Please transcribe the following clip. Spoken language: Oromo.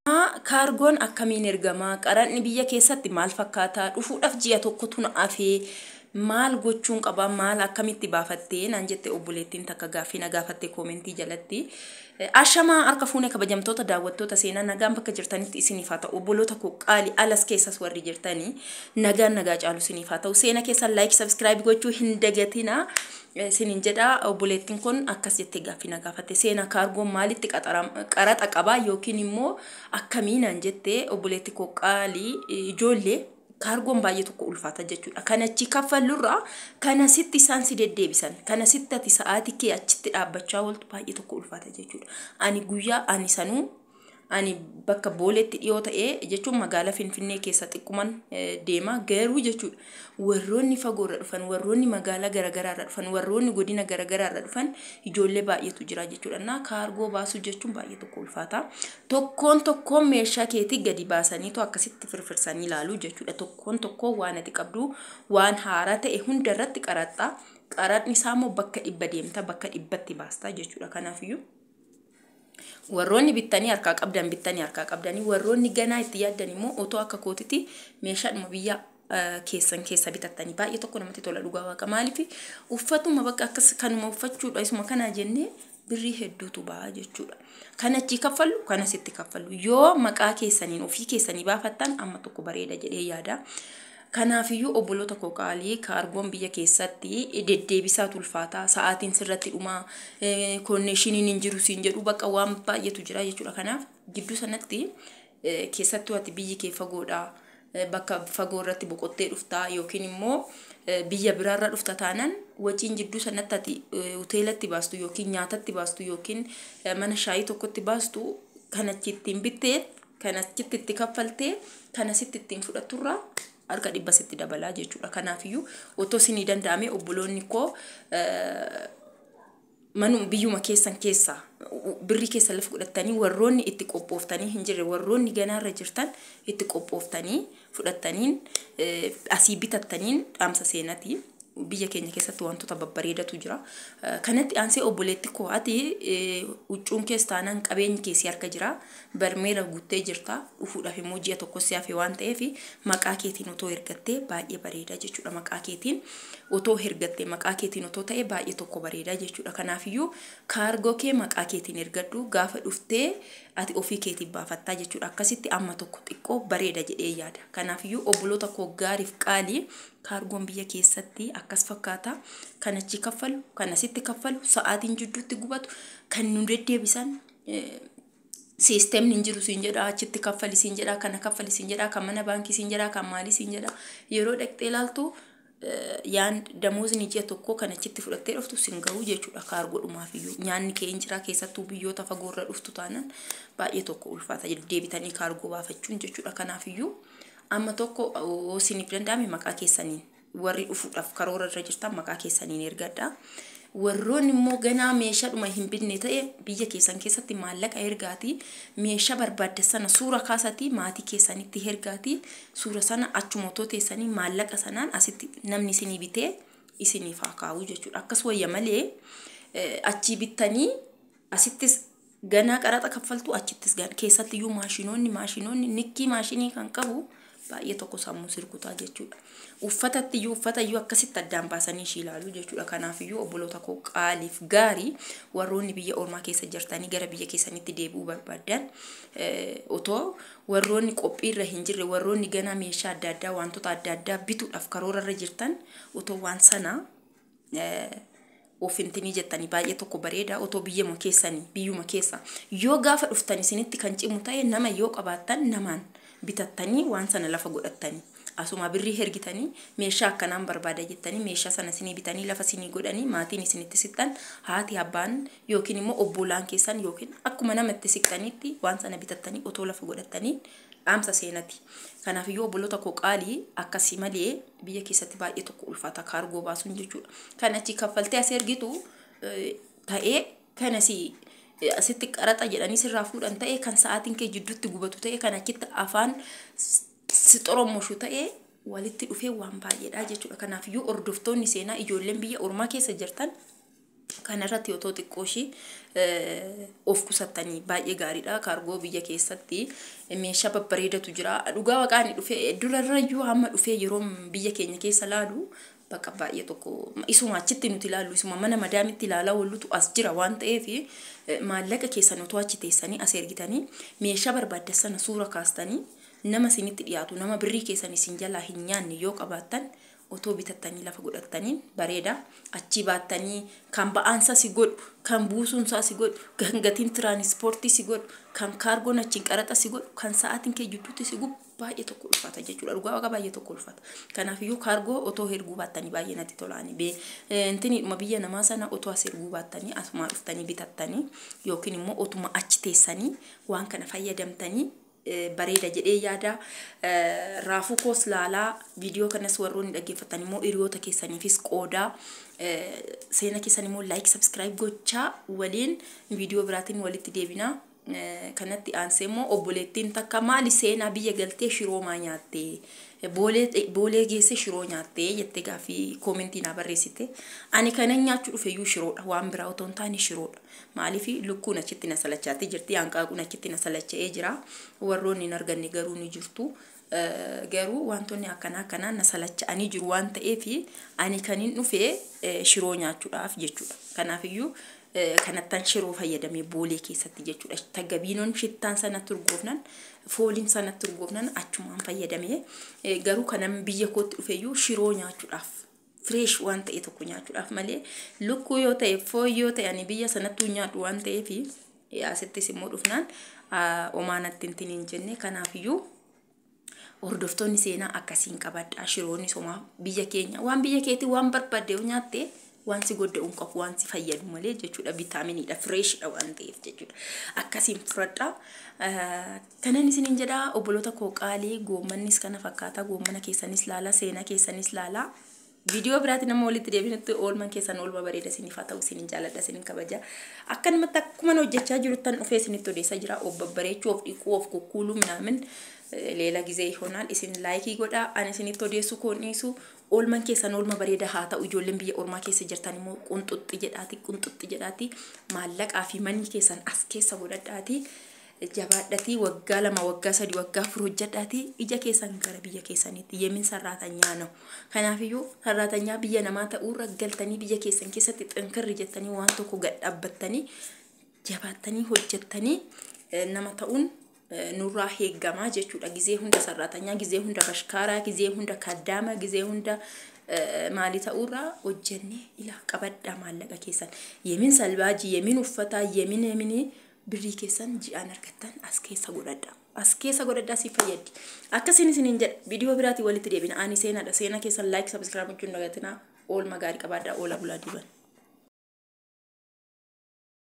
Kaargoon akkamiin ergamaa? Qaranni biyya keessatti maal fakkaataa? Dhufuudhaaf ji'a tokkotu na hafee, maal gochuun qaba? Maal akkamitti baafattee naan jette obboleettiin takka gaaffii na gaafatte koomentii jalatti. Ashamaa, harka fuunee, kabajamtoota daawwattoota seenaa, nagaan bakka jirtanitti isiniif haa ta'u. Obboloota koo qaali, alas keessas warri jirtanii, nagaan nagaa caalu isiniif haa ta'u. Seena keessan like, subscribe gochuu hin dagatina isiniin jedha. Obboleettiin kun akkas jettee gaaffii na gaafatte: "Seena, kaargoon maalitti qaraxa qabaa yookiin immoo akkamii?" naan jette. Obboleetti koo qaalii, ijoollee, kaargoon baay'ee tokko ulfaata jechuudha. Kan achi kaffallurraa kan asitti isaan si deddeebisan, kan asitti ati sa'aatii kee achitti dhaabbachaa ooltu baay'ee tokko ulfaata jechuudha. Ani guyyaa ani sanuu ani bakka Booleetti dhiyoo ta'ee jechuun magaalaa Finfinnee keessa xiqquman deema garuu jechuudha. Warroonni fagoorra dhufan, warroonni magaalaa garaagaraarra dhufan, warroonni godina garaagaraarra dhufan ijoollee baay'eetu jira jechuudha. Naa kaargoo baasuu jechuun baay'ee tokko ulfaata. Tokkoon tokkoon meeshaa keetii gadi baasaniitu akkasitti firfirsanii ilaalu jechuudha. Tokkoon tokkoon waan ati qabdu, waan haaraa ta'e hunda irratti qaraxxa. Qaraxni isaa immoo bakka 100 deemta, bakka 100tti baasta jechuudha. Kanaafiyyuu warroonni bittanii harkaa qabdan, bittanii harkaa qabdanii, warroonni ganaa itti yaaddan immoo otoo akka kootitti meeshaadhuma biyya keessan keessa bitattanii baay'ee tokko namatti tola, dhugaa Waaqa. Maaliif? Uffatuma bakka akkas kanuma uffachuudha, isuma kanaa jennee birrii hedduutu ba'a jechuudha. Kan achii kaffallu, kan asitti kaffallu, yoo maqaa keessaniin ofii keessanii baafattan amma tokko bareeda jedhee yaada. Kanaafiyyuu obboloota koo qaalii, kaargoon biyya keessatti deddeebisaatu ulfaataa, sa'aatiin sirratti dhumaa, connectioniin hin jiru siin jedhu, bakka waan baay'eetu jira jechuudha. Kanaaf gidduu sanatti, keessattuu ati biyyi kee fagoodha, bakka fagoo irratti boqottee dhuftaa yookiin immoo biyya biraarra dhufta taanaan, waciin jidduu sanatti ati hoteelatti baastu yookiin nyaatatti baastu yookiin mana shaayii tokkotti baastu, kan achi ittiin bittee, kan achitti itti kaffaltee, kan asitti ittiin fudhatturraa harka 100 sitti dabalaa jechuudha. Kanaafiyyuu otoo isinii danda'ame, obboloonni koo, manuma biyyuma keessan keessaa birrii keessa lafa godhattanii, warroonni itti qophooftanii hin jirre, warroonni ganaarra jirtan itti qophooftanii fudhattaniin, asii bitattaniin dhaamsa seenati. Biyya keenya keessatti wantoota babbareedatu jira. Kanatti aansee, obboleetti koo, ati huccuun kees taanaan qabeenyi keessi harka jira. Barmeela guuttee jirta. Dhufuudhaaf immoo ji'a tokko si hafe waan ta'eef, maqaa keetiin otoo ergattee baay'ee bareeda jechuudha. Maqaa keetiin otoo ergattee, maqaa keetiin otoo ta'e baay'ee tokko bareeda jechuudha. Kanaafiyyuu kaargoo kee maqaa keetiin ergadhu, gaafa dhuftee ati ofii keetiin baafattaa jechuudha. Akkasitti amma tokko xiqqoo bareeda jedhee yaada. Kanaafiyyuu obboloota koo gaariif qaalii, kaargoon biyya keessatti akkas fakkaata. Kan achi kaffalu, kan asitti kaffalu, sa'aatiin jidduutti gubatu, kan nu deddeebisan, siistemni hin jiru siin jedha, achitti kaffali siin jedha, kana kaffali siin jedha, kan mana baankii siin jedha, kan maalii siin jedha. Yeroo dhaqxee ilaaltu yaan damoosni ji'a tokko kan achitti fudhattee dhuftu sin ga'u jechuudha kaargoodhumaaf iyyuu. Nyaanni kee hin jira, keessattuu biyyoota fagoorra dhuftu taanaan baay'ee tokko ulfaata deebitanii kaargoo baafachuun jechuudha. Kanaafiyyuu amma tokko isiniif danda'ame maqaa keessaniin, warri dhufuudhaaf karoora irra jirtan, maqaa keessaniin ergadha. Warroonni immoo ganaa meeshaadhuma hin binne ta'e, biyya keessan keessatti maallaqa ergaatii, meeshaa barbaadde sana suura kaasatii maatii keessanitti ergaatii, suura sana achuma otoo teessanii maallaqa sanaan asitti namni isinii bitee isiniif haa kaa'u jechuudha. Akkas wayya malee achii bittanii asittis ganaa qaraxa kaffaltu, achittis keessatti iyyuu maashinoonni nikkii maashinii kan qabu baay'ee tokko sammuu sirkutaa jechuudha. Uffatatti iyyuu, uffata iyyuu akkasitti addaan baasanii ishii ilaalu jechuudha. Kanaaf iyyuu obboloota koo qaaliif gaarii, warroonni biyya ormaa keessa jirtanii gara biyya keessanitti deebi'uu barbaaddan, otoo warroonni qophiirra hin jirre, warroonni ganaa meeshaa adda addaa, wantoota adda addaa bituudhaaf karoorarra jirtan, otoo waan sana ofintinii jettanii baay'ee tokko bareeda. Otoo biyyuma keessanii, biyyuma keessa yoo gaafa dhuftan isinitti kan cimu ta'e, nama yoo qabaattan namaan bitattanii waan sana lafa godhattanii, asuma birrii ergitanii, meeshaa akkanaan barbaada jettanii, meeshaa sana isinii bitanii lafa isinii godhanii, maatiin isinitti siqtan, haati, abbaan yookiin immoo obbolaan keessan yookiin akkuma namatti siqtanitti waan sana bitattanii otoo lafa godhattanii dhaamsa seenati. Kanaafiyyuu obboloota koo qaalii, akkasii malee biyya keessatti baay'ee tokko ulfaata kaargoo baasuun jechuudha. Kan achi kaffaltee as ergitu ta'ee, kan asii asitti qaraxa jedhanii sirraa fuudhan ta'ee, kan sa'aatiin kee jidduutti gubatu ta'ee, kan achitti afaan si xoromoshu ta'ee, walitti dhufee waan baay'eedha jechuudha. Kanaafiyyuu hordoftoonni seenaa, ijoolleen biyya ormaa keessa jirtan Kanarratti otoo xiqqoo ishii of qusattanii baay'ee gaariidha. Kaargoo biyya keessatti meeshaa babbareedatu jira. Dhugaa waqaan dhufee durarrayyuu hamma dhufee yeroo biyya keenya keessa laalu bakka baay'ee tokko isuma achitti nuti ilaallu, isuma mana madaamitti ilaalaa oollutu as jira waan ta'eef, maallaqa keessan otoo achi teessanii as ergitanii meeshaa barbaaddan sana suura kaastanii, nama isinitti dhiyaatu, nama birrii keessan isin jalaa hin nyaanne yoo qabaattan, otoo bitattanii lafa godhattanii bareeda. Achii baattanii kan ba'aansa si godhu, kan buusuunsaa si godhu, kan gatiin tiraanispoortii si godhu, kan kaargoon achiin qaraxa si godhu, kan sa'aatiin kee jidduutti si gubu baay'ee tokko ulfaata jechuudha. Dhugaa waaqa baay'ee tokko ulfaata. Kanaafiyyuu kaargoo otoo erguu baattanii baay'ee natti tolaani. Intiniidhuma biyya namaa sana otoo as erguu baattanii asumaa dhuftanii bitattanii yookiin immoo otuma achi teessanii waan kana fayyadamtanii bareeda jedhee yaada. Raafuu koos laalaa, viidiyoo kanas warroonni dhaggeeffatan immoo hiriyoota keessaniifis qoodaa, seena keessan immoo like, subscribe gochaa waliin viidiyoo biraatiin walitti deebinaa. Kanatti aansee immoo obboleettiin takka maali seenaa biyya galtee shiroo maa nyaattee, Boolee geesse shiroo nyaattee jettee gaaffii koomentii naa barreessite. Ani kanan nyaachuu dhufe iyyuu shiroodha, waan biraa otoo hin taane shiroodha. Maaliif lukkuun achitti na salachaatee jirti, hanqaaquun achitti na salacha'ee jira. Warroonni hin arganne garuu ni jirtu. Garuu wantoonni akkanaa akkanaa na salacha'anii jiru waan ta'eef ani kanin dhufe shiroo nyaachuudhaaf jechuudha. Kanaafiyyuu kanattan shiroo fayyadamee Boolee keessatti jechuudha. Tagabiinoon shittaan sanatti urgoofnan, fooliin sanatti urgoofnan achumaan fayyadamee, garuu kanan biyya kootti dhufeyyuu shiroo nyaachuudhaaf, fresh waan ta'e tokko nyaachuudhaaf malee, lukkuu yoo ta'e, foon yoo ta'e, ani biyya sanattuu nyaadhu waan ta'eef asittis immoo dhufnaan omaanatti hin jenne. Kanaafiyyuu hordoftoonni seenaa akkasiin qabadha. Shiroonni somaa biyya keenya waan biyya keetii waan barbaadde yoo nyaatte waan si godda'u hin qabu, waan si fayyadu malee jechuudha. Vitaaminiidha, freshidha waan ta'eef jechuudha. Akkasiin fudhadha. Kanan isiniin jedha, obboloota koo qaalii, goommannis kana fakkaata. Goommana keessanis laala, seenaa keessanis laala. Viidiyoo biraatti nama walitti deebinutti oolman keessan oolma bareeda isiniif haa ta'u. Isinin jaalladha, isinin kabaja. Akkanumatti akkuma hojjechaa jiruttan dhufee isinitti odeessaa jira. Of babbareechuu, of dhiquu, of kukkuuluu minaamin ሌላ ጊዜ ይሆናል። Isin like godhaa, ani isinitti odeessuu koon dhiisu. Oolman keessan oolma bareeda haa ta'u. Ijoolleen biyya ormaa keessa jirtan immoo qunxuxxi jedhaati, qunxuxxi jedhaati, maallaqaa fi manni keessan as keessa godhadhaati. Jabaadhatii waggaa 2, waggaa 3, waggaa 4 hojjedhaatii ija keessan gara biyya keessaniitti yemin sarraatanyaa na'u. Kanaafiyyuu sarraatanyaa biyya namaa ta'uurra galtanii biyya keessan keessatti xinkirri jettanii waan tokko gad dhaabbattanii jabaattanii hojjettanii nama ta'uun nurraa heeggamaa jechuudha. Gizee hunda sarraatanyaa, gizee hunda bashkaaraa, gizee hunda kaddaama, gizee hunda maalii ta'uurraa hojjennee ilaa qabadhaa maallaqa keessan. Yemin salbaajii, yemin uffataa, yemin yeminii birrii keessan ji'aan argattan as keessa godhadha. As keessa godhadhaa, si fayyaddi. Akkasiin isiniin jedha. Viidiyoo biraatiin walitti deebina. Ani seenaadha. Seenaa keessan like, subscribe gochuun dagatinaa. Oolma gaarii qabaadhaa. Oola bulaa diban.